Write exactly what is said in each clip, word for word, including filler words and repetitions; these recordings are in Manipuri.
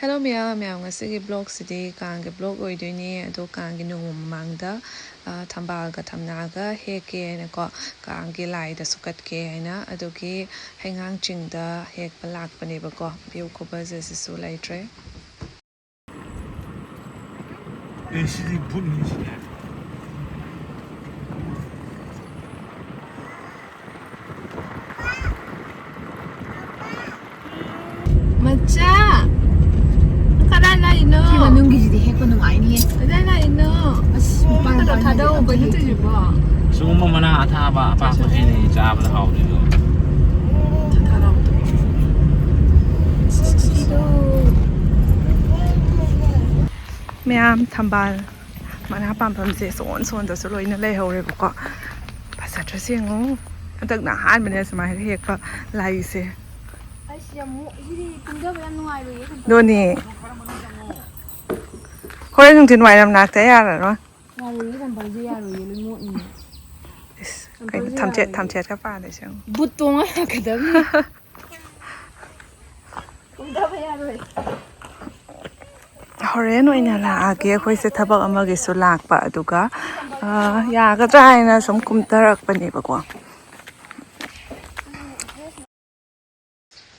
Hello ꯃꯌꯥꯝ, ꯃꯌꯥꯝ ꯉꯁꯤꯒꯤ vlogꯁꯤꯗꯤ ꯀꯥꯡꯒꯤ vlog ꯑꯣꯏꯗꯣꯏꯅꯤ꯫ ꯑꯗꯣ ꯀꯥꯡꯒꯤ ꯅꯣꯡꯃ ꯃꯃꯥꯡꯗ, ꯑ, ꯊꯝꯕꯥꯜꯒ ꯊꯝꯅꯥꯒ ꯍꯦꯛꯀꯦ ꯍꯥꯏꯅꯀꯣ, ꯀꯥꯡꯒꯤ ꯂꯥꯏꯗꯁꯨ ꯀꯠꯀꯦ ꯍꯥꯏꯅ, ꯑꯗꯨꯒꯤ ꯍꯩꯉꯥꯡ ꯆꯤꯡꯗ ꯍꯦꯛꯄ ꯂꯥꯛꯄꯅꯦꯕꯀꯣ꯫ View ꯈꯨꯐꯖꯁꯤꯁꯨ ꯂꯩꯇ꯭ꯔꯦ꯫ ꯑꯦ, ꯁꯤꯗꯤ ꯕꯨꯠꯅꯤ ꯁꯤꯗꯤ꯫ ꯃꯆꯥ! ꯀꯗꯥꯏ ꯂꯥꯛꯏꯅꯣ? ꯁꯤ ꯃꯅꯨꯡꯒꯤꯁꯤꯗꯤ ꯍꯦꯛꯄ ꯅꯨꯡꯉꯥꯏꯅꯤꯌꯦ꯫ ꯀꯗꯥꯏ ꯂꯥꯛꯏꯅꯣ? ꯑꯁ, ꯃꯄꯥꯟ ꯃꯄꯥꯟ ꯊꯥꯗꯣꯛꯑꯣ, ꯀꯩꯅꯣ ꯇꯧꯔꯤꯁꯤꯕꯣ? ꯁꯤꯒꯨꯝꯕ ꯃꯅꯥ ꯑꯊꯥꯕ ꯑꯄꯥꯛꯄꯁꯤꯅꯤ ꯆꯥꯕꯗ ꯍꯥꯎꯔꯤꯗꯣ꯫ ꯃꯌꯥꯝ ꯊꯝꯕꯥꯜ ꯃꯅꯥ ꯄꯥꯝꯐꯝꯁꯦ ꯁꯣꯟ ꯁꯣꯟꯗꯁꯨ ꯂꯣꯏꯅ ꯂꯩꯍꯧꯔꯦꯕꯀꯣ꯫ ꯐꯖꯗ꯭ꯔꯁꯦ ꯌꯦꯡꯉꯣ꯫ ꯍꯟꯗꯛꯅ ꯑꯍꯥꯟꯕꯅꯦ ꯁꯨꯃꯥꯏꯅ ꯍꯦꯛꯄ ꯂꯥꯛꯏꯁꯦ꯫ ꯑꯁ, ꯌꯥꯝ ꯃꯣ-, ꯁꯤꯗꯤ ꯇꯨꯝꯊꯕ ꯌꯥꯝ ꯅꯨꯡꯉꯥꯏꯔꯣꯏꯌꯦ꯫ ꯑꯗꯨꯅꯦ꯫ ꯍꯣꯔꯦꯟ ꯅꯨꯡꯊꯤꯜ ꯋꯥꯏꯔꯝ ꯂꯥꯛꯇ ꯌꯥꯔꯔꯣꯏ꯫ ꯌꯥꯔꯣꯏꯌꯦ, ꯆꯝꯄꯜꯁꯦ ꯌꯥꯔꯣꯏꯌꯦ, ꯂꯣꯏ ꯃꯣꯠꯅꯤꯌꯦ꯫ ꯏꯁ, ꯀꯩꯅꯣ ꯆꯝꯄꯜꯁꯦ ꯊꯝꯆꯦꯠ, ꯌꯥꯔꯣꯏꯌꯦ꯫ ꯊꯝꯆꯦꯠꯀ ꯄꯥꯜꯂꯤꯁꯦ ꯌꯦꯡꯉꯣ꯫ ꯕꯨꯠ ꯇꯣꯡꯉ ꯂꯥꯛꯀꯗꯕꯅꯤ꯫ ꯀꯨꯝꯊꯕ ꯌꯥꯔꯣꯏ꯫ ꯍꯣꯔꯦꯟ ꯑꯣꯏꯅ ꯂꯥꯛꯑꯒꯦ꯫ ꯑꯩꯈꯣꯏꯁꯦ ꯊꯕꯛ ꯑꯃꯒꯤꯁꯨ ꯂꯥꯛꯄ, ꯑꯗꯨꯒ, ꯑ, ꯌꯥꯒꯗ꯭ꯔꯥ ꯍꯥꯏꯅ ꯁꯨꯝ ꯀꯨꯝꯊꯔꯛꯄꯅꯦꯕꯀꯣ꯫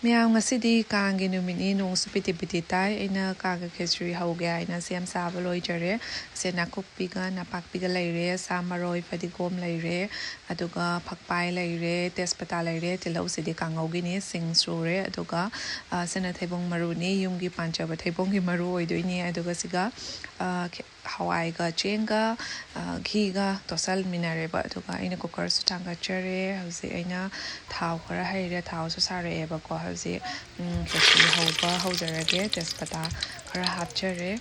ꯃꯌꯥꯝ, ꯉꯁꯤꯗꯤ ꯀꯥꯡꯒꯤ ꯅꯨꯃꯤꯠꯅꯤ, ꯅꯣꯡꯁꯨ ꯄꯤꯇꯤ ꯄꯤꯇꯤ ꯇꯥꯏ꯫ ꯑꯩꯅ ꯀꯥꯡꯒꯤ ꯈꯦꯆ꯭ꯔꯤ ꯍꯧꯒꯦ ꯍꯥꯏꯅ ꯁꯦꯝ ꯁꯥꯕ ꯂꯣꯏꯖꯔꯦ꯫ ꯁꯦ ꯅꯥꯀꯨꯞꯄꯤꯒ ꯅꯄꯥꯛꯄꯤꯒ ꯂꯩꯔꯦ, ꯁꯥ ꯃꯔꯣꯏ, ꯐꯗꯤꯒꯣꯝ ꯂꯩꯔꯦ, ꯑꯗꯨꯒ ꯐꯛꯄꯥꯏ ꯂꯩꯔꯦ, ꯇꯦꯖꯄꯇꯥ ꯂꯩꯔꯦ, ꯇꯤꯜꯍꯧꯁꯤꯗꯤ ꯀꯥꯡꯉꯧꯒꯤꯅꯤ, ꯁꯤꯡ ꯁꯨꯔꯦ, ꯑꯗꯨꯒ, ꯑ, ꯁꯤꯅ ꯊꯩꯕꯣꯡ ꯃꯔꯨꯅꯤ, ꯌꯨꯝꯒꯤ ꯄꯥꯟꯖꯕ ꯊꯩꯕꯣꯡꯒꯤ ꯃꯔꯨ ꯑꯣꯏꯗꯣꯏꯅꯤ꯫ ꯑꯗꯨꯒ ꯁꯤꯒ, ꯑ, ꯈꯦ-, ꯍꯋꯥꯏꯒ ꯆꯦꯡꯒ, ꯑ, ꯘꯤꯒ ꯇꯣꯠꯁꯟꯃꯤꯟꯅꯔꯦꯕ꯫ ꯑꯗꯨꯒ ꯑꯩꯅ cookerꯁꯨ ꯊꯥꯡꯒꯠꯆꯔꯦ꯫ ꯍꯧꯖꯤꯛ ꯑꯩꯅ ꯊꯥꯎ ꯈꯔ ꯍꯩꯔꯦ, ꯊꯥꯎꯁꯨ ꯁꯥꯔꯛꯑꯦꯕꯀꯣ꯫ ꯍꯧꯖꯤꯛ, ꯎꯝ, ꯈꯦꯆ꯭ꯔꯤ ꯍꯧꯕ ꯍꯧꯖꯔꯒꯦ꯫ ꯇꯦꯖꯄꯇꯥ ꯈꯔ ꯍꯥꯞꯆꯔꯦ꯫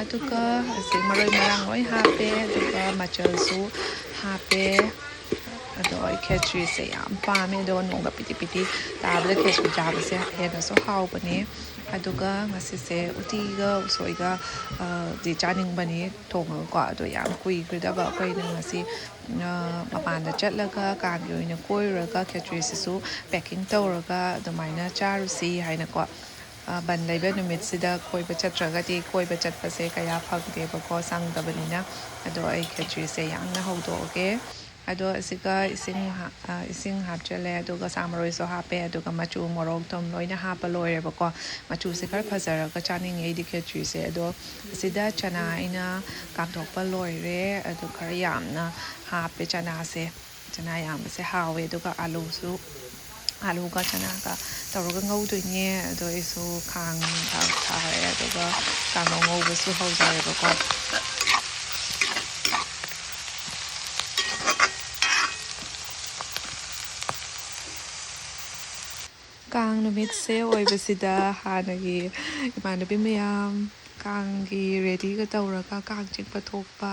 ꯑꯗꯨꯒ ꯍꯧꯖꯤꯛ ꯃꯔꯣꯏ ꯃꯔꯥꯡ ꯂꯣꯏ ꯍꯥꯞꯄꯦ, ꯑꯗꯨꯒ ꯃꯆꯜꯁꯨ ꯍꯥꯞꯄꯦ꯫ ꯑꯗꯣ ꯑꯩ ꯈꯦꯆ꯭ꯔꯤꯁꯦ ꯌꯥꯝ ꯄꯥꯝꯃꯦ, ꯑꯗꯣ ꯅꯣꯡꯒ ꯄꯤꯇꯤ ꯄꯤꯇꯤ ꯇꯥꯕꯗ ꯈꯦꯆ꯭ꯔꯤ ꯆꯥꯕꯁꯦ ꯍꯦꯟꯅꯁꯨ ꯍꯥꯎꯕꯅꯦ꯫ ꯑꯗꯨꯒ ꯉꯁꯤꯁꯦ ꯎꯇꯤꯒ ꯎꯁꯣꯏꯒ, ꯑ, ꯗꯤ ꯆꯥꯅꯤꯡꯕꯅꯤ ꯊꯣꯡꯉꯒꯀꯣ꯫ ꯑꯗꯣ ꯌꯥꯝ ꯀꯨꯏꯈ꯭ꯔꯗꯕ ꯑꯩꯈꯣꯏꯅ ꯉꯁꯤ, ꯑ, ꯃꯄꯥꯟꯗ ꯆꯠꯂꯒ ꯀꯥꯡꯒꯤ ꯑꯣꯏꯅ ꯀꯣꯏꯔꯨꯔꯒ ꯈꯦꯆ꯭ꯔꯤꯁꯤꯁꯨ packing ꯇꯧꯔꯒ ꯑꯗꯨꯃꯥꯏꯅ ꯆꯥꯔꯨꯁꯤ ꯍꯥꯏꯅꯀꯣ꯫ ꯕꯟ ꯂꯩꯕ ꯅꯨꯃꯤꯠꯁꯤꯗ ꯀꯣꯏꯕ ꯆꯠꯇ꯭ꯔꯒꯗꯤ ꯀꯣꯏꯕ ꯆꯠꯄꯁꯦ ꯀꯌꯥ ꯐꯪꯗꯦꯕꯀꯣ, ꯁꯪꯗꯕꯅꯤꯅ꯫ ꯑꯗꯣ ꯑꯩ ꯈꯦꯆ꯭ꯔꯤꯁꯦ ꯌꯥꯝꯅ ꯍꯧꯗꯣꯛꯑꯒꯦ꯫ ꯑꯗꯣ ꯑꯁꯤꯒ ꯏꯁꯤꯡ ꯍꯥ-, ꯑ, ꯏꯁꯤꯡ ꯍꯥꯞꯆꯜꯂꯦ, ꯑꯗꯨꯒ ꯁꯥ ꯃꯔꯣꯏꯁꯨ ꯍꯥꯞꯄꯦ, ꯑꯗꯨꯒ ꯃꯆꯨ, ꯃꯣꯔꯣꯛ, ꯊꯨꯝ ꯂꯣꯏꯅ ꯍꯥꯞꯄ ꯂꯣꯏꯔꯦꯕꯀꯣ꯫ ꯃꯆꯨꯁꯦ ꯈꯔ ꯐꯖꯔꯒ ꯆꯥꯅꯤꯡꯉꯦ ꯑꯩꯗꯤ ꯈꯦꯆ꯭ꯔꯤꯁꯦ꯫ ꯑꯗꯣ ꯑꯁꯤꯗ ꯆꯅꯥ ꯑꯩꯅ ꯀꯥꯝꯊꯣꯛꯄ ꯂꯣꯏꯔꯦ꯫ ꯑꯗꯨ ꯈꯔ ꯌꯥꯝꯅ ꯍꯥꯞꯄꯦ ꯆꯅꯥꯁꯦ꯫ ꯆꯅꯥ ꯌꯥꯝꯕꯁꯦ ꯍꯥꯎꯋꯦ꯫ ꯑꯗꯨꯒ ꯑꯥꯂꯨꯁꯨ, ꯑꯥꯂꯨꯒ ꯆꯅꯥꯒ ꯇꯧꯔꯒ ꯉꯧꯗꯣꯏꯅꯦ꯫ ꯑꯗꯣ ꯑꯩꯁꯨ ꯈꯥꯡ ꯊꯥ-, ꯊꯥꯔꯦ꯫ ꯑꯗꯨꯒ ꯀꯥꯡꯉꯧ ꯉꯧꯕꯁꯨ ꯍꯧꯖꯔꯦꯕꯀꯣ꯫ ꯀꯥꯡ ꯅꯨꯃꯤꯠꯁꯦ ꯑꯣꯏꯕꯁꯤꯗ ꯍꯥꯟꯅꯒꯤ ꯏꯃꯥꯟꯅꯕꯤ ꯃꯌꯥꯝ ꯀꯥꯡꯒꯤ ꯔꯦꯗꯤꯒ ꯇꯧꯔꯒ ꯀꯥꯡ ꯆꯤꯛꯄ ꯊꯣꯛꯄ,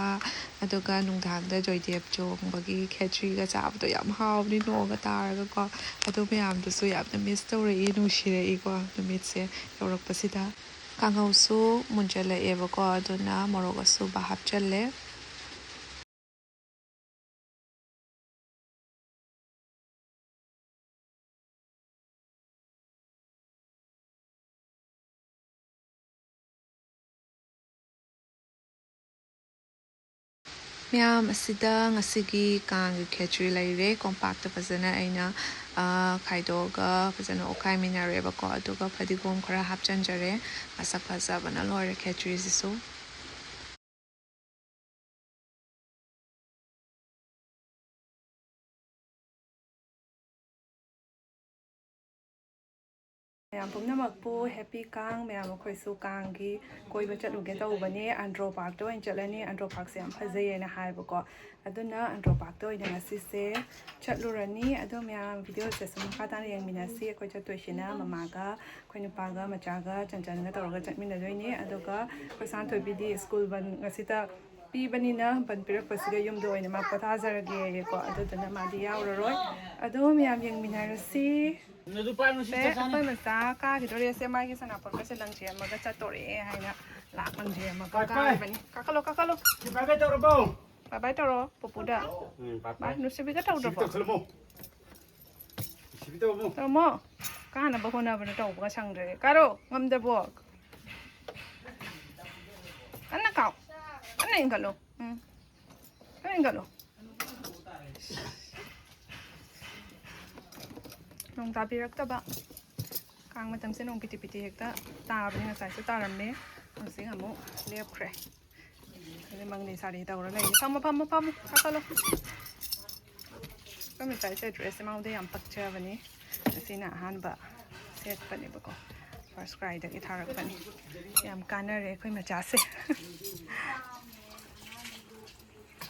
ꯑꯗꯨꯒ ꯅꯨꯡꯗꯥꯡꯗ ꯖꯣꯏꯗꯦꯕ ꯆꯣꯡꯕꯒꯤ ꯈꯦꯆ꯭ꯔꯤꯒ ꯆꯥꯕꯗꯣ ꯌꯥꯝ ꯍꯥꯎꯕꯅꯤ, ꯅꯣꯡꯒ ꯇꯥꯔꯒꯀꯣ꯫ ꯑꯗꯨ ꯃꯌꯥꯝꯗꯨꯁꯨ ꯌꯥꯝꯅ ꯃꯤꯁ ꯇꯧꯔꯛꯏ, ꯅꯨꯡꯁꯤꯔꯛꯏꯀꯣ꯫ ꯅꯨꯃꯤꯠꯁꯦ ꯌꯧꯔꯛꯄꯁꯤꯗ꯫ ꯀꯥꯡꯍꯧꯁꯨ ꯃꯨꯟꯖꯜꯂꯛꯑꯦꯕꯀꯣ, ꯑꯗꯨꯅ ꯃꯣꯔꯣꯛ ꯑꯁꯨꯕ ꯍꯥꯞꯆꯜꯂꯦ꯫ ꯃꯌꯥꯝ, ꯑꯁꯤꯗ ꯉꯁꯤꯒꯤ ꯀꯥꯡꯒꯤ ꯈꯦꯆ꯭ꯔꯤ ꯂꯩꯔꯦ꯫ ꯀꯣꯝꯄꯥꯛꯇ ꯐꯖꯅ ꯑꯩꯅ, ꯑ, ꯈꯥꯏꯗꯣꯛꯑꯒ ꯐꯖꯅ ꯑꯣꯠꯈꯥꯏꯃꯤꯟꯅꯔꯦꯕꯀꯣ꯫ ꯑꯗꯨꯒ ꯐꯗꯤꯒꯣꯝ ꯈꯔ ꯍꯥꯞꯆꯟꯖꯔꯦ꯫ ꯃꯁꯛ ꯐꯖꯕꯅ ꯂꯣꯏꯔꯦ ꯈꯦꯆ꯭ꯔꯤꯁꯤꯁꯨ꯫ ꯃꯌꯥꯝ ꯄꯨꯝꯅꯃꯛꯄꯨ ꯍꯦꯄꯤ ꯀꯥꯡ꯫ ꯃꯌꯥꯝ ꯑꯩꯈꯣꯏꯁꯨ ꯀꯥꯡꯒꯤ ꯀꯣꯏꯕ ꯆꯠꯂꯨꯒꯦ ꯇꯧꯕꯅꯦ꯫ ꯑꯟꯗ꯭ꯔꯣ ꯄꯥꯔꯛꯇ ꯑꯣꯏꯅ ꯆꯠꯂꯅꯤ꯫ ꯑꯟꯗ꯭ꯔꯣ ꯄꯥꯔꯛꯁꯦ ꯌꯥꯝ ꯐꯖꯩꯌꯦꯅ ꯍꯥꯏꯕꯀꯣ꯫ ꯑꯗꯨꯅ ꯑꯟꯗ꯭ꯔꯣ ꯄꯥꯔꯛꯇ ꯑꯣꯏꯅ ꯉꯁꯤꯁꯦ ꯆꯠꯂꯨꯔꯅꯤ꯫ ꯑꯗꯣ ꯃꯌꯥꯝ ꯚꯤꯗꯤꯑꯣꯁꯦ ꯁꯨꯝ ꯃꯈꯥ ꯇꯥꯅ ꯌꯦꯡꯃꯤꯟꯅꯁꯤ꯫ ꯑꯩꯈꯣꯏ ꯆꯠꯇꯣꯏꯁꯤꯅ ꯃꯃꯥꯒ, ꯑꯩꯈꯣꯏ ꯅꯨꯄꯥꯒ, ꯃꯆꯥꯒ, ꯆꯟꯆꯟꯒ ꯇꯧꯔꯒ ꯆꯠꯃꯤꯟꯅꯗꯣꯏꯅꯦ꯫ ꯑꯗꯨꯒ ꯑꯩꯈꯣꯏ ꯁꯥꯟꯊꯣꯏꯕꯤꯗꯤ ꯁ꯭ꯀꯨꯜ ꯕꯟ ꯉꯁꯤꯇ ꯄꯤꯕꯅꯤꯅ, ꯕꯟ ꯄꯤꯔꯛꯄꯁꯤꯗ ꯌꯨꯝꯗ ꯑꯣꯏꯅ ꯃꯥ ꯄꯣꯊꯥꯖꯔꯒꯦꯌꯦꯀꯣ꯫ ꯑꯗꯨꯗꯨꯅ ꯃꯥꯗꯤ ꯌꯥꯎꯔꯔꯣꯏ꯫ ꯑꯗꯣ ꯃꯌꯥꯝ ꯌꯦꯡꯃꯤꯟꯅꯔꯁꯤ꯫ ꯅꯨꯄꯥ ꯅꯨꯡꯁꯤ ꯁꯦ, ꯆꯠꯁꯥꯅꯤ꯫ ꯑꯩꯈꯣꯏ ꯃꯆꯥ ꯀꯥꯈꯤꯗꯣꯔꯦ꯫ ꯁꯦ, ꯃꯥꯒꯤ ꯁꯅꯥꯄꯣꯠꯀꯁꯦ ꯂꯪꯁꯦꯝꯃꯒ ꯆꯠꯇꯣꯔꯦ ꯍꯥꯏꯅ ꯂꯥꯛ ꯂꯪꯁꯦꯝꯃꯒ ꯄꯥꯏ, ꯄꯥꯏ꯫ ꯀꯥꯔꯤꯕꯅꯤ꯫ ꯀꯥꯈꯠꯂꯣ, ꯀꯥꯈꯠꯂꯣ꯫ ꯁꯤ ꯕꯥꯏ ꯕꯥꯏ ꯇꯧꯔꯕꯣ? ꯕꯥꯏ ꯕꯥꯏ ꯇꯧꯔꯣ, ꯄꯨꯄꯨꯗ꯫ ꯎꯝ, ꯕꯥꯏ ꯕꯥꯏ꯫ ꯕꯥꯏ, ꯅꯨꯡꯁꯤꯕꯤꯒ ꯇꯧꯗ꯭ꯔꯕꯣ? ꯁꯤꯕꯤ ꯇꯧꯁꯜꯂꯝꯃꯣ꯫ ꯁꯤꯕꯤ ꯇꯧꯔꯝꯃꯣ꯫ ꯇꯧꯔꯝꯃꯣ꯫ ꯀꯥꯅꯕ ꯍꯣꯠꯅꯕꯗ ꯇꯧꯕꯒ ꯁꯪꯗ꯭ꯔꯦ꯫ ꯀꯥꯔꯣ, ꯉꯝꯗ꯭ꯔꯕꯣ? ꯀꯟꯅ ꯀꯥꯎ꯫ ꯀꯟꯅ ꯏꯟꯈꯠꯂꯣ꯫ ꯎꯝ꯫ ꯀꯟꯅ ꯏꯟꯈꯠꯂꯣ꯫ ꯅꯣꯡ ꯇꯥꯕꯤꯔꯛꯇꯕ꯫ ꯀꯥꯡ ꯃꯇꯝꯁꯦ ꯅꯣꯡ ꯄꯤꯇꯤ ꯄꯤꯇꯤ ꯍꯦꯛꯇ ꯇꯥꯕꯅꯤ꯫ ꯉꯁꯥꯏꯁꯨ ꯇꯥꯔꯝꯃꯦ, ꯍꯧꯖꯤꯛ ꯑꯃꯨꯛ ꯂꯦꯞꯈ꯭ꯔꯦ꯫ ꯑꯗꯨ ꯃꯪꯂꯤ ꯁꯥꯔꯤ ꯇꯧꯔ ꯂꯩꯔꯤ꯫ ꯐꯝꯃꯣ, ꯐꯝꯃꯣ, ꯐꯝꯃꯣ, ꯀꯥꯈꯠꯂꯣ꯫ ꯑꯩꯈꯣꯏ ꯃꯆꯥꯁꯦ ꯗ꯭ꯔꯦꯁꯁꯦ ꯃꯉꯣꯟꯗ ꯌꯥꯝ ꯄꯛꯆꯕꯅꯤ꯫ ꯉꯁꯤꯅ ꯑꯍꯥꯟꯕ ꯁꯦꯠꯄꯅꯦꯕꯀꯣ, ꯐꯥꯔꯁ ꯀ꯭ꯔꯥꯏꯗꯒꯤ ꯊꯥꯔꯛꯄꯅꯤ꯫ ꯌꯥꯝ ꯀꯥꯟꯅꯔꯦ ꯑꯩꯈꯣꯏ ꯃꯆꯥꯁꯦ꯫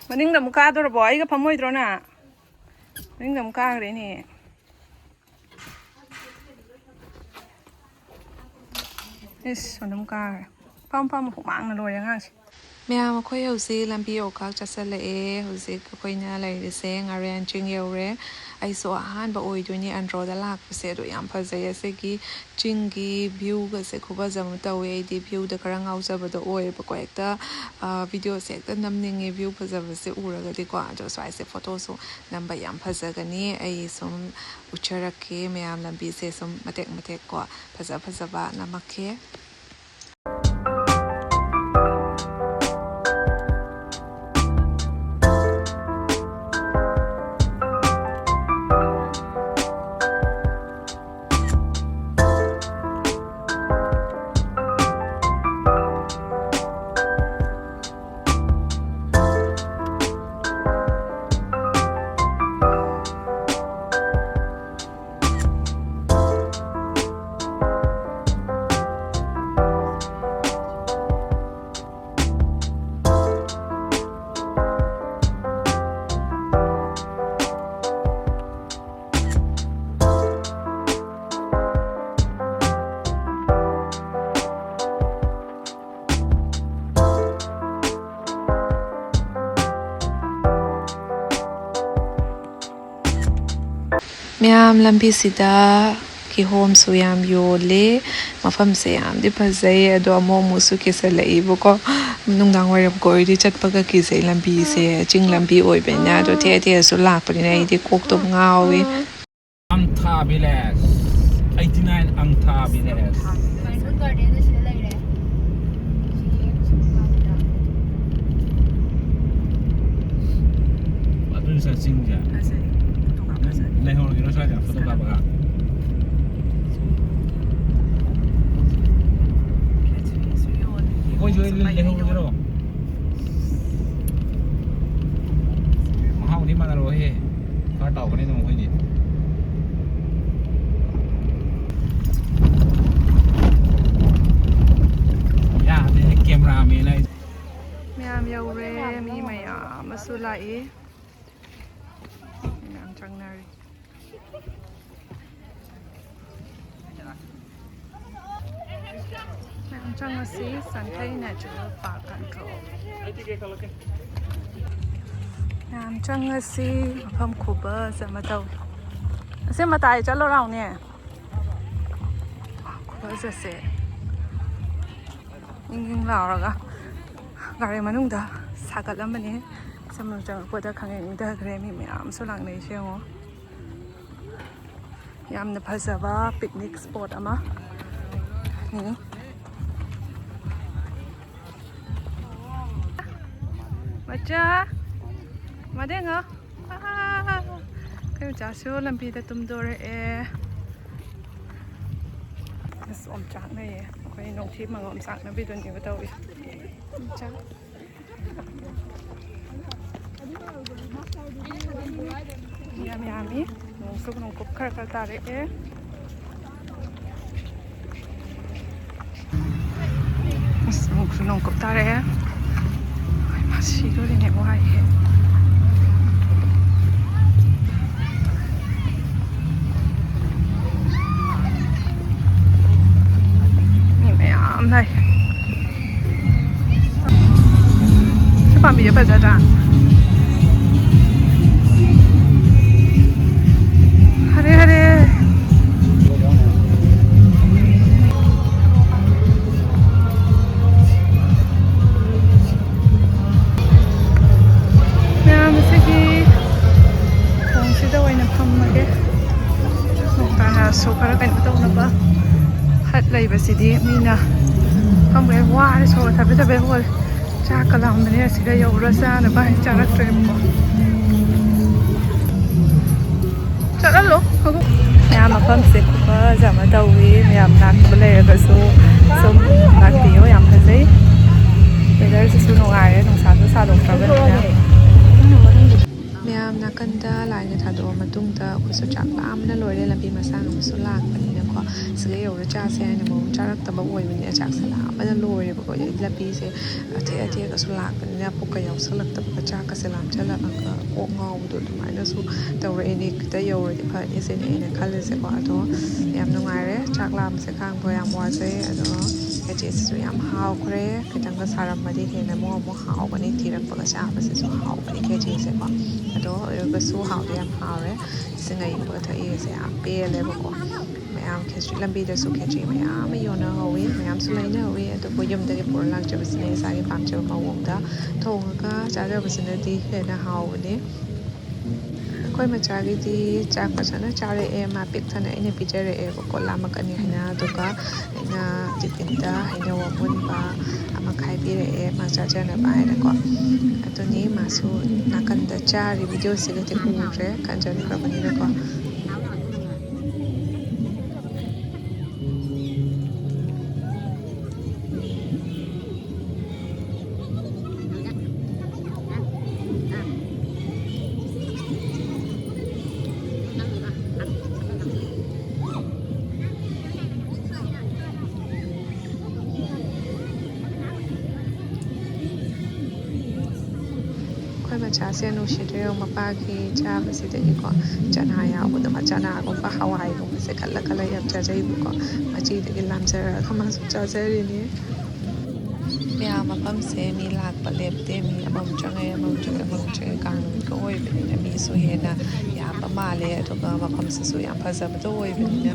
ꯃꯅꯤꯡꯗ ꯑꯃꯨꯛ ꯀꯥꯗꯣꯔꯕꯣ? ꯑꯩꯒ ꯐꯝꯃꯣꯏꯗ꯭ꯔꯣ ꯅꯪ? ꯃꯅꯤꯡꯗ ꯑꯃꯨꯛ ꯀꯥꯈ꯭ꯔꯦꯅꯦ꯫ ꯏꯁ, ꯑꯗꯨꯝ ꯀꯥꯈ꯭ꯔꯦ꯫ ꯐꯝ, ꯐꯝ, ꯍꯨꯃꯥꯡꯅ ꯂꯣꯏꯔꯦ ꯑꯉꯥꯡꯁꯦ꯫ ꯃꯌꯥꯝ, ꯑꯩꯈꯣꯏ ꯍꯧꯖꯤꯛ ꯂꯝꯕꯤ ꯑꯣꯛꯈꯥꯛ ꯆꯠꯁꯜꯂꯛꯑꯦ꯫ ꯍꯧꯖꯤꯛ ꯑꯩꯈꯣꯏꯅ ꯂꯩꯔꯤꯁꯦ ꯉꯥꯔꯤꯌꯥꯟ ꯆꯤꯡ ꯌꯧꯔꯦ꯫ ꯑꯩꯁꯨ ꯑꯍꯥꯟꯕ ꯑꯣꯏꯗꯣꯏꯅꯤ ꯑꯟꯗ꯭ꯔꯣꯗ ꯂꯥꯛꯄꯁꯦ, ꯑꯗꯣ ꯌꯥꯝ ꯐꯖꯩ꯫ ꯑꯁꯤꯒꯤ ꯆꯤꯡꯒꯤ ꯚ꯭ꯌꯨꯒꯁꯦ ꯈꯨꯐꯖ ꯑꯃ ꯇꯧꯋꯦ꯫ ꯑꯩꯗꯤ ꯚ꯭ꯌꯨꯗ ꯈꯔ ꯉꯥꯎꯖꯕꯗꯣ ꯑꯣꯏꯌꯦꯕꯀꯣ꯫ ꯍꯦꯛꯇ, ꯑ, ꯚꯤꯗꯤꯑꯣꯁꯦ ꯍꯦꯛꯇ ꯅꯝꯅꯤꯡꯉꯦ ꯚ꯭ꯌꯨ ꯐꯖꯕꯁꯦ ꯎꯔꯒꯗꯤꯀꯣ꯫ ꯑꯗꯣ ꯁ꯭ꯋꯥꯏꯁꯦ ꯐꯣꯇꯣꯁꯨ ꯅꯝꯕ ꯌꯥꯝ ꯐꯖꯒꯅꯤ꯫ ꯑꯩ ꯁꯨꯝ ꯎꯠꯆꯔꯛꯀꯦ ꯃꯌꯥꯝ, ꯂꯝꯕꯤꯁꯦ ꯁꯨꯝ ꯃꯇꯦꯛ ꯃꯇꯦꯛ ꯀꯣ, ꯐꯖ ꯐꯖꯕ ꯅꯝꯃꯛꯀꯦ꯫ ꯃꯌꯥꯝ, ꯂꯝꯕꯤꯁꯤꯗ ꯀꯤꯍꯣꯝꯁꯨ ꯌꯥꯝ ꯌꯣꯜꯂꯦ꯫ ꯃꯐꯝꯁꯦ ꯌꯥꯝꯗꯤ ꯐꯖꯩ, ꯑꯗꯣ ꯑꯃꯨꯛ ꯑꯃꯨꯛꯁꯨ ꯀꯤꯁꯜꯂꯛꯏꯕꯀꯣ꯫ ꯅꯨꯡꯗꯥꯡ ꯋꯥꯏꯔꯝꯒ ꯑꯣꯏꯔꯗꯤ ꯆꯠꯄꯒ ꯀꯤꯖꯩ꯫ ꯂꯝꯕꯤꯁꯦ ꯆꯤꯡ ꯂꯝꯕꯤ ꯑꯣꯏꯕꯅꯤꯅ, ꯑꯗꯣ ꯊꯦꯛꯑ ꯊꯦꯛꯑꯁꯨ ꯂꯥꯛꯄꯅꯤꯅ ꯑꯩꯗꯤ ꯀꯣꯛꯇꯣ ꯉꯥꯎꯏ꯫ ꯊꯥ ꯚꯤꯂꯦꯖ꯫ ꯊꯥꯕꯤꯅꯦ꯫ ꯃꯥꯏꯁꯨ ꯒꯥꯔꯗꯦꯟꯗ ꯁꯤꯗ ꯂꯩꯔꯦ꯫ ꯁꯤꯒꯤ ꯁꯨꯝ ꯀꯥꯕꯗ꯫ ꯑꯗꯨꯅ ꯆꯤꯡꯁꯦ꯫ ꯐꯖꯩ꯫ ꯐꯣꯇꯣ ꯀꯥꯞ ꯐꯖꯩ꯫ ꯂꯩꯍꯧꯔꯒꯦꯔꯣ ꯁ꯭ꯋꯥꯏꯗ ꯐꯣꯇꯣ ꯀꯥꯞꯄꯒ? ꯑꯩꯈꯣꯏꯁꯨ ꯂꯩꯍꯧꯔꯒꯦꯔꯣ? ꯃꯍꯥꯎꯗꯤ ꯃꯥꯟꯅꯔꯣꯏꯍꯦ꯫ ꯈꯔ ꯇꯧꯒꯅꯤ ꯑꯗꯨꯝ ꯑꯩꯈꯣꯏꯗꯤ꯫ ꯌꯥꯗꯦ, ꯀꯦꯃꯦꯔꯥꯃꯦꯟ ꯍꯥꯏꯁꯦ꯫ ꯃꯌꯥꯝ ꯌꯧꯔꯦ, ꯃꯤ ꯃꯌꯥꯝ ꯑꯃꯁꯨ ꯂꯥꯛꯏ꯫ ꯃꯌꯥꯝ ꯆꯪꯅꯔꯤ꯫ ꯃꯌꯥꯝ ꯆꯪꯉꯁꯤ, ꯁꯟꯊꯩ Natural Park Control꯫ ꯃꯌꯥꯝ ꯆꯪꯉꯁꯤ, ꯃꯐꯝ ꯈꯨꯕꯁ ꯑꯃ ꯇꯧꯏ꯫ ꯑꯁꯤ ꯃꯇꯥꯏ ꯆꯠꯂꯣ ꯂꯥꯎꯅꯦ꯫ ꯈꯨꯕꯁ ꯑꯁꯦ ꯏꯪ ꯏꯪ ꯂꯥꯎꯔꯒ ꯒꯥꯔꯤ ꯃꯅꯨꯡꯗ ꯁꯥꯒꯠꯂꯝꯕꯅꯤ꯫ ꯁꯝꯅ ꯆꯪꯉꯛꯄꯗ ꯈꯪꯏꯪ ꯏꯪꯊꯈ꯭ꯔꯦ꯫ ꯃꯤ ꯃꯌꯥꯝꯁꯨ ꯂꯥꯛꯅꯩꯁꯦ ꯌꯦꯡꯉꯣ꯫ ꯌꯥꯝꯅ ꯐꯖꯕ picnic spot ꯑꯃꯅꯤ꯫ ꯃꯆꯥ, ꯃꯗꯦꯉꯣ꯫ ꯑꯥ, ꯑꯩꯈꯣꯏ ꯃꯆꯥꯁꯨ ꯂꯝꯕꯤꯗ ꯇꯨꯝꯗꯣꯔꯛꯑꯦ꯫ ꯑꯁ, ꯑꯣꯝꯆꯥꯛꯅꯩꯌꯦ꯫ ꯑꯩꯈꯣꯏ ꯅꯣꯡꯊꯤ ꯃꯪ ꯑꯣꯝꯆꯥꯛꯅꯕꯤꯗꯨꯅꯦꯕ ꯇꯧꯔꯤꯁꯦ꯫ ꯑꯣꯝꯆꯥꯛ꯫ ꯌꯥꯝ ꯌꯥꯝꯃꯤ꯫ ꯅꯣꯡꯁꯨ ꯅꯣꯡꯀꯨꯞ ꯈꯔ ꯈꯔ ꯇꯥꯔꯛꯑꯦ꯫ ꯑꯁ, ꯑꯃꯨꯛꯁꯨ ꯅꯣꯡꯀꯨꯞ ꯇꯥꯔꯛꯑꯦ꯫ ꯃꯥ ꯁꯤꯗꯣꯔꯤꯅꯦ, ꯋꯥꯏꯍꯦ꯫ ꯃꯤ ꯃꯌꯥꯝ ꯂꯩ꯫ ꯁꯤ ꯄꯥꯝꯕꯤꯁꯦ ꯐꯖꯗ꯭ꯔꯥ? ꯍꯔꯦ ꯍꯔꯦ꯫ ꯃꯌꯥꯝ ꯑꯁꯤꯒꯤ ꯈꯣꯡꯁꯤꯗ ꯑꯣꯏꯅ ꯐꯝꯃꯒꯦ꯫ ꯅꯣꯡ ꯇꯥꯔꯛꯑꯁꯨ ꯈꯔ ꯀꯩꯅꯣ ꯇꯧꯅꯕ꯫ ꯑꯁꯤꯗꯤ ꯃꯤꯅ ꯈꯪꯕ꯭ꯔꯦ, ꯋꯥꯔꯦ, ꯁꯣꯔ ꯊꯕꯦ ꯊꯕꯦ ꯍꯣꯜꯂꯦ꯫ ꯆꯥꯛꯀ ꯂꯥꯝꯕꯅꯦ꯫ ꯑꯁꯤꯗ ꯌꯧꯔ ꯆꯥꯅꯕ ꯍꯥꯏꯅ ꯆꯥꯔꯛꯇ꯭ꯔꯦꯕꯀꯣ꯫ ꯆꯠꯍꯜꯂꯣ꯫ ꯃꯌꯥꯝ ꯃꯐꯝꯁꯦ ꯈꯨꯐꯖ ꯑꯃ ꯇꯧꯏ꯫ ꯃꯌꯥꯝ ꯂꯥꯛꯄ ꯂꯩꯔꯒꯁꯨ ꯁꯨꯝ ꯂꯥꯛꯄꯤꯌꯣ꯫ ꯌꯥꯝ ꯐꯖꯩ꯫ ꯋꯦꯗꯔꯁꯤꯁꯨ ꯅꯨꯡꯉꯥꯏꯔꯦ, ꯅꯨꯡꯁꯥꯁꯨ ꯁꯥꯗꯣꯛꯇ꯭ꯔꯕꯅꯤꯅ꯫ ꯃꯌꯥꯝ ꯅꯥꯀꯟꯗ ꯂꯥꯏꯟꯒ ꯊꯥꯗꯣꯛꯑ ꯃꯇꯨꯡꯗ ꯑꯩꯈꯣꯏꯁꯨ ꯆꯥꯛ ꯂꯥꯝꯕꯅ ꯂꯣꯏꯔꯦ꯫ ꯂꯝꯕꯤ ꯃꯁꯥꯡ ꯑꯃꯁꯨ ꯂꯥꯛꯄꯅꯤꯅꯀꯣ, ꯁꯤꯗ ꯌꯧꯔ ꯆꯥꯁꯦ ꯍꯥꯏꯅ ꯃꯑꯣꯡ ꯆꯥꯔꯛꯇꯕ ꯑꯣꯏꯕꯅꯤꯅ ꯆꯥꯛꯁꯦ ꯂꯥꯝꯕꯅ ꯂꯣꯏꯔꯦꯕꯀꯣ꯫ ꯑꯗꯩ ꯂꯝꯕꯤꯁꯦ ꯑꯊꯦꯛ ꯑꯊꯦꯛꯑꯁꯨ ꯂꯥꯛꯄꯅꯤꯅ ꯄꯨꯛꯀ ꯌꯥꯎꯁꯜꯂꯛꯇꯕꯒ ꯆꯥꯛꯀꯁꯦ ꯂꯥꯝꯁꯜꯂꯛꯑꯒ ꯀꯣꯛ ꯉꯥꯎꯕꯗꯣ ꯑꯗꯨꯃꯥꯏꯅꯁꯨ ꯇꯧꯔꯛꯏꯅꯦ꯫ ꯈꯤꯇ ꯌꯧꯔꯗꯤ ꯐꯅꯤ ꯁꯤꯅꯦ ꯑꯩꯅ ꯈꯜꯂꯤꯁꯦꯀꯣ꯫ ꯑꯗꯣ ꯌꯥꯝ ꯅꯨꯡꯉꯥꯏꯔꯦ, ꯆꯥꯛ ꯂꯥꯝꯕꯁꯦ ꯈꯥꯡꯕ ꯌꯥꯝ ꯋꯥꯖꯩ꯫ ꯑꯗꯣ ꯈꯦꯆꯤꯁꯤꯁꯨ ꯌꯥꯝ ꯍꯥꯎꯈ꯭ꯔꯦ꯫ ꯈꯤꯇꯪꯒ ꯁꯥꯔꯝꯃꯗꯤ ꯍꯦꯟꯅ ꯑꯃꯨꯛ ꯑꯃꯨꯛ ꯍꯥꯎꯕꯅꯤ꯫ ꯊꯤꯔꯛꯄꯒ ꯆꯥꯕꯁꯤꯁꯨ ꯍꯥꯎꯕꯅꯤ ꯈꯦꯆꯤꯁꯦꯀꯣ꯫ ꯑꯗꯣ ꯑꯣꯏꯔꯒꯁꯨ ꯍꯥꯎꯗꯤ ꯌꯥꯝ ꯍꯥꯎꯔꯦ꯫ ꯏꯁꯤꯡ ꯑꯏꯪꯕꯒ ꯊꯛꯏꯁꯦ ꯌꯥꯝ ꯄꯦꯜꯂꯦꯕꯀꯣ꯫ ꯃꯌꯥꯝ ꯈꯦꯆ꯭ꯔꯤ ꯂꯝꯕꯤꯗꯁꯨ ꯈꯦꯆ꯭ꯔꯤ ꯃꯌꯥꯝ ꯑꯃ ꯌꯣꯟꯅꯍꯧꯋꯤ, ꯃꯌꯥꯝꯁꯨ ꯂꯩꯅꯍꯧꯋꯤ꯫ ꯑꯗꯨꯕꯨ ꯌꯨꯝꯗꯒꯤ ꯄꯨꯔ ꯂꯥꯛꯆꯕꯁꯤꯅ ꯏꯁꯥꯒꯤ ꯄꯥꯝꯖꯕ ꯃꯑꯣꯡꯗ ꯊꯣꯡꯉꯒ ꯆꯥꯖꯕꯁꯤꯅꯗꯤ ꯍꯦꯟꯅ ꯍꯥꯎꯕꯅꯤ꯫ ꯑꯩꯈꯣꯏ ꯃꯆꯥꯒꯤꯗꯤ ꯆꯥꯛ ꯐꯖꯅ ꯆꯥꯔꯛꯑꯦ, ꯃꯥ ꯄꯤꯛ ꯊꯟꯅ ꯑꯩꯅ ꯄꯤꯖꯔꯛꯑꯦꯕꯀꯣ, ꯂꯥꯝꯃꯛꯀꯅꯤ ꯍꯥꯏꯅ꯫ ꯑꯗꯨꯒ ꯑꯩꯅ ꯇꯤꯐꯤꯟꯗ ꯍꯩꯅꯧ ꯑꯃꯨꯟꯕ ꯑꯃ ꯈꯥꯏꯕꯤꯔꯛꯑꯦ, ꯃꯥ ꯆꯥꯖꯅꯕ ꯍꯥꯏꯅꯀꯣ꯫ ꯑꯗꯨꯅꯤ ꯃꯥꯁꯨ ꯅꯥꯀꯟꯗ ꯆꯥꯔꯤ꯫ ꯚꯤꯗꯤꯑꯣꯁꯤꯒꯗꯤ ꯎꯗ꯭ꯔꯦ, ꯀꯟꯖꯟꯈ꯭ꯔꯕꯅꯤꯅꯀꯣ꯫ ꯑꯩꯈꯣꯏ ꯃꯆꯥꯁꯦ ꯅꯨꯡꯁꯤꯗ꯭ꯔꯦ ꯌꯦꯡꯉꯣ, ꯃꯄꯥꯒꯤ ꯆꯥꯕꯁꯤꯗꯒꯤꯀꯣ꯫ ꯆꯅꯥ ꯌꯥꯎꯕꯗꯣ, ꯆꯅꯥꯒꯨꯝꯕ, ꯍꯋꯥꯏꯒꯨꯝꯕꯁꯦ ꯈꯜꯂ ꯈꯜꯂ ꯌꯥꯝ ꯆꯥꯖꯩꯕꯀꯣ꯫ ꯃꯆꯤꯗꯒꯤ ꯂꯥꯝꯖꯔꯒ ꯃꯥꯁꯨ ꯆꯥꯖꯔꯤꯅꯤ꯫ ꯃꯌꯥꯝ ꯃꯐꯝꯁꯦ ꯃꯤ ꯂꯥꯛꯄ ꯂꯦꯞꯇꯦ꯫ ꯃꯤ ꯑꯃꯃꯨꯛ ꯆꯪꯉꯛꯑꯦ, ꯑꯃꯃꯨꯛ ꯆꯪꯉꯛꯑꯦ, ꯑꯃꯃꯨꯛ ꯆꯪꯉꯛꯑꯦ꯫ ꯀꯥꯡ ꯅꯨꯃꯤꯠꯀ ꯑꯣꯏꯕꯅꯤꯅ ꯃꯤꯁꯨ ꯍꯦꯟꯅ ꯌꯥꯝꯕ ꯃꯥꯜꯂꯦ꯫ ꯑꯗꯨꯒ ꯃꯐꯝꯁꯤꯁꯨ ꯌꯥꯝ ꯐꯖꯕꯗꯣ ꯑꯣꯏꯕꯅꯤꯅ꯫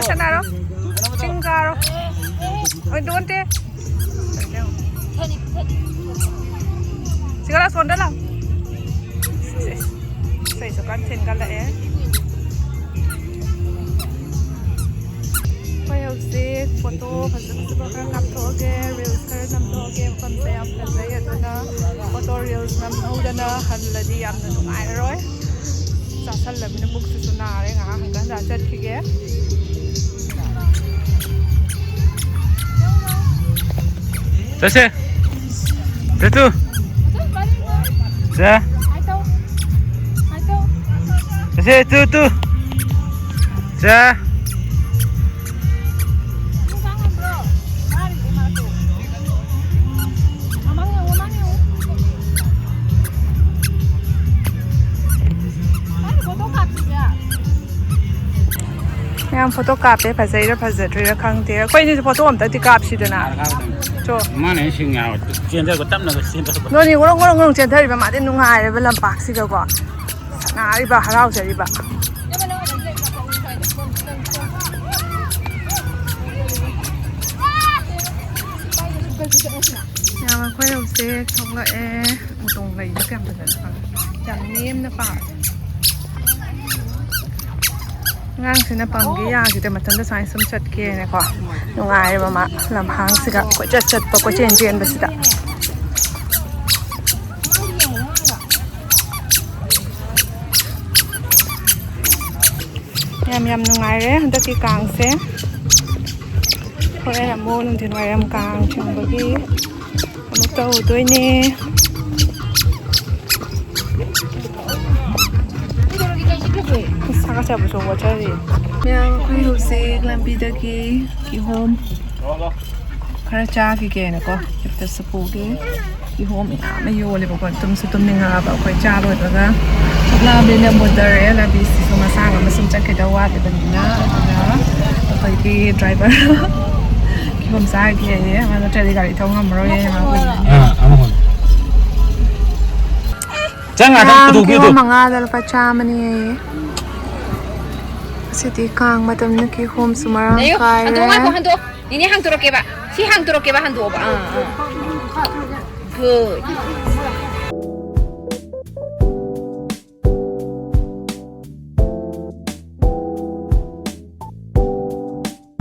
ꯁꯥꯟꯅꯔꯣ꯫ ꯆꯤꯡ ꯀꯥꯔꯣ꯫ ꯑꯣꯏ, ꯗꯣꯟꯇꯦ꯫ ꯁꯤꯒ ꯂꯥꯎ, ꯁꯣꯝꯗ ꯂꯥꯎ꯫ ꯁꯦ, ꯁꯦ꯫ ꯏꯁꯩꯁꯨ ꯀꯟꯅ ꯊꯤꯟꯒꯠꯂꯛꯑꯦ꯫ ꯑꯩꯈꯣꯏ ꯍꯧꯖꯤꯛ ꯐꯣꯇꯣ ꯐꯖ ꯐꯖꯕ ꯈꯔ ꯀꯥꯞꯊꯣꯛꯑꯒꯦ, ꯔꯤꯜꯁ ꯈꯔ ꯅꯝꯊꯣꯛꯑꯒꯦ꯫ ꯃꯐꯝꯁꯦ ꯌꯥꯝ ꯐꯖꯩ, ꯑꯗꯨꯅ ꯐꯣꯇꯣ ꯔꯤꯜꯁ ꯅꯝꯍꯧꯗꯅ ꯍꯜꯂꯗꯤ ꯌꯥꯝꯅ ꯅꯨꯡꯉꯥꯏꯔꯔꯣꯏ꯫ ꯆꯥꯁꯜꯂꯕꯅꯤꯅ ꯄꯨꯛꯁꯤꯁꯨ ꯅꯥꯔꯦ, ꯉꯥꯏꯍꯥꯛ ꯍꯟꯀꯠ ꯍꯟꯗ ꯆꯠꯈꯤꯒꯦ꯫ ꯆꯠꯁꯦ꯫ ꯆꯠꯇꯨ꯫ ꯆꯦ꯫ ꯆꯠꯁꯦ, ꯇꯨ, ꯇꯨ꯫ ꯆꯦ꯫ ꯃꯌꯥꯝ ꯐꯣꯇꯣ ꯀꯥꯞꯄꯦ, ꯐꯖꯩꯔꯥ ꯐꯖꯗ꯭ꯔꯤꯔꯥ ꯈꯪꯗꯦ꯫ ꯑꯩꯈꯣꯏ ꯑꯅꯤꯁꯨ ꯐꯣꯇꯣ ꯑꯝꯇꯗꯤ ꯀꯥꯞꯁꯤꯗꯅ꯫ ꯆꯣ꯫ ꯃꯥꯅ ꯍꯦꯟꯅ ꯁꯤꯡꯉꯦ ꯍꯥꯏꯕ꯫ ꯆꯦꯟꯊꯔꯛꯄ ꯇꯞꯅꯒ ꯆꯦꯟꯊꯔꯛꯄ꯫ ꯅꯣꯏꯅꯤ ꯉꯣꯔꯣꯡ ꯉꯣꯔꯣꯡ ꯉꯣꯔꯣꯡ ꯆꯦꯟꯊꯔꯤꯕ, ꯃꯥꯗꯤ ꯅꯨꯡꯉꯥꯏꯔꯦꯕ ꯂꯝꯄꯥꯛꯁꯤꯗꯀꯣ꯫ ꯁꯥꯟꯅꯔꯤꯕ, ꯍꯔꯥꯎꯖꯔꯤꯕ꯫ ꯃꯌꯥꯝ ꯑꯩꯈꯣꯏ ꯍꯧꯖꯤꯛ ꯊꯣꯛꯂꯛꯑꯦ꯫ ꯎꯇꯣꯡ ꯂꯩꯗꯣ ꯀꯌꯥꯝ ꯐꯖꯅ ꯈꯪꯉꯦ꯫ ꯌꯥꯝ ꯅꯦꯝꯅ ꯄꯥꯜꯂꯦ꯫ ꯑꯉꯥꯡꯁꯤꯅ ꯄꯝꯒꯦ ꯌꯥꯈꯤꯗꯦ, ꯃꯊꯟꯇ ꯁꯨꯃꯥꯏꯅ ꯁꯨꯝ ꯆꯠꯀꯦꯅꯀꯣ꯫ ꯅꯨꯡꯉꯥꯏꯌꯦꯕ ꯃꯥ ꯂꯝꯍꯥꯡꯁꯤꯗ ꯀꯣꯏꯆꯠ ꯆꯠꯄ, ꯀꯣꯏꯆꯦꯟ ꯆꯦꯟꯕꯁꯤꯗ꯫ ꯌꯥꯝ, ꯌꯥꯝ ꯅꯨꯡꯉꯥꯏꯔꯦ ꯍꯟꯗꯛꯀꯤ ꯀꯥꯡꯁꯦ꯫ ꯍꯣꯔꯦꯟ ꯑꯃꯨꯛ ꯅꯨꯡꯊꯤꯜ ꯋꯥꯏꯔꯝ ꯀꯥꯡ ꯆꯤꯡꯕꯒꯤ ꯑꯃꯨꯛ ꯇꯧꯗꯣꯏꯅꯦ꯫ ꯁꯥꯒꯠꯆꯕꯁꯨ ꯋꯥꯖꯔꯤ꯫ ꯃꯌꯥꯝ, ꯑꯩꯈꯣꯏ ꯍꯧꯖꯤꯛ ꯂꯝꯕꯤꯗꯒꯤ ꯀꯤꯍꯣꯝ ꯈꯔ ꯆꯥꯈꯤꯒꯦꯅꯀꯣ, ꯍꯦꯛꯇꯁꯨ ꯄꯨꯒꯦ꯫ ꯀꯤꯍꯣꯝ ꯃꯌꯥꯝ ꯑꯃ ꯌꯣꯜꯂꯦꯕꯀꯣ, ꯇꯨꯝꯁꯨ ꯇꯨꯝꯅꯤꯡꯉꯛꯑꯕ꯫ ꯑꯩꯈꯣꯏ ꯆꯥ ꯂꯣꯏꯕꯒ ꯆꯥꯛ ꯂꯥꯝꯕꯅꯤꯅ ꯃꯨꯟꯗꯔꯦ꯫ ꯂꯝꯕꯤꯁꯤꯁꯨ ꯃꯁꯥꯡ ꯑꯃ ꯁꯨꯝ ꯆꯠꯈꯤꯗꯧ ꯋꯥꯠꯂꯤꯕꯅꯤꯅ꯫ ꯑꯗꯨꯅ ꯑꯩꯈꯣꯏꯒꯤ ꯗ꯭ꯔꯥꯏꯚꯔ ꯀꯤꯍꯣꯝ ꯆꯥꯈꯤꯑꯌꯦ, ꯃꯥ ꯅꯠꯇ꯭ꯔꯗꯤ ꯒꯥꯔꯤ ꯊꯧ ꯉꯝꯃꯔꯣꯏꯌꯦ ꯃꯥ꯫ ꯑꯥ, ꯑꯃ ꯍꯣꯏ꯫ ꯆꯪ ꯉꯥꯛꯇꯪ ꯄꯨꯊꯣꯛꯄꯤꯌꯨ꯫ ꯀꯤꯍꯣꯝ ꯃꯉꯥꯗ ꯂꯨꯄꯥ ꯆꯥꯝꯃꯅꯤ꯫ ꯁꯤꯗꯤ ꯀꯥꯡ ꯃꯇꯝꯅ ꯀꯤꯍꯣꯝꯁꯨ ꯃꯔꯥꯡ ꯂꯩꯌꯨ, ꯀꯥꯏꯔꯦ꯫ ꯍꯟꯗꯣꯛꯑꯣ, ꯉꯥꯏꯈꯣ, ꯍꯟꯗꯣꯛꯑꯣ꯫ ꯅꯦꯅꯦ, ꯍꯥꯡꯗꯣꯔꯛꯀꯦꯕ꯫ ꯁꯤ ꯍꯥꯡꯗꯣꯔꯛꯀꯦꯕ, ꯍꯟꯗꯣꯛꯑꯣꯕ꯫ ꯑꯥ, ꯑꯥ꯫ Good.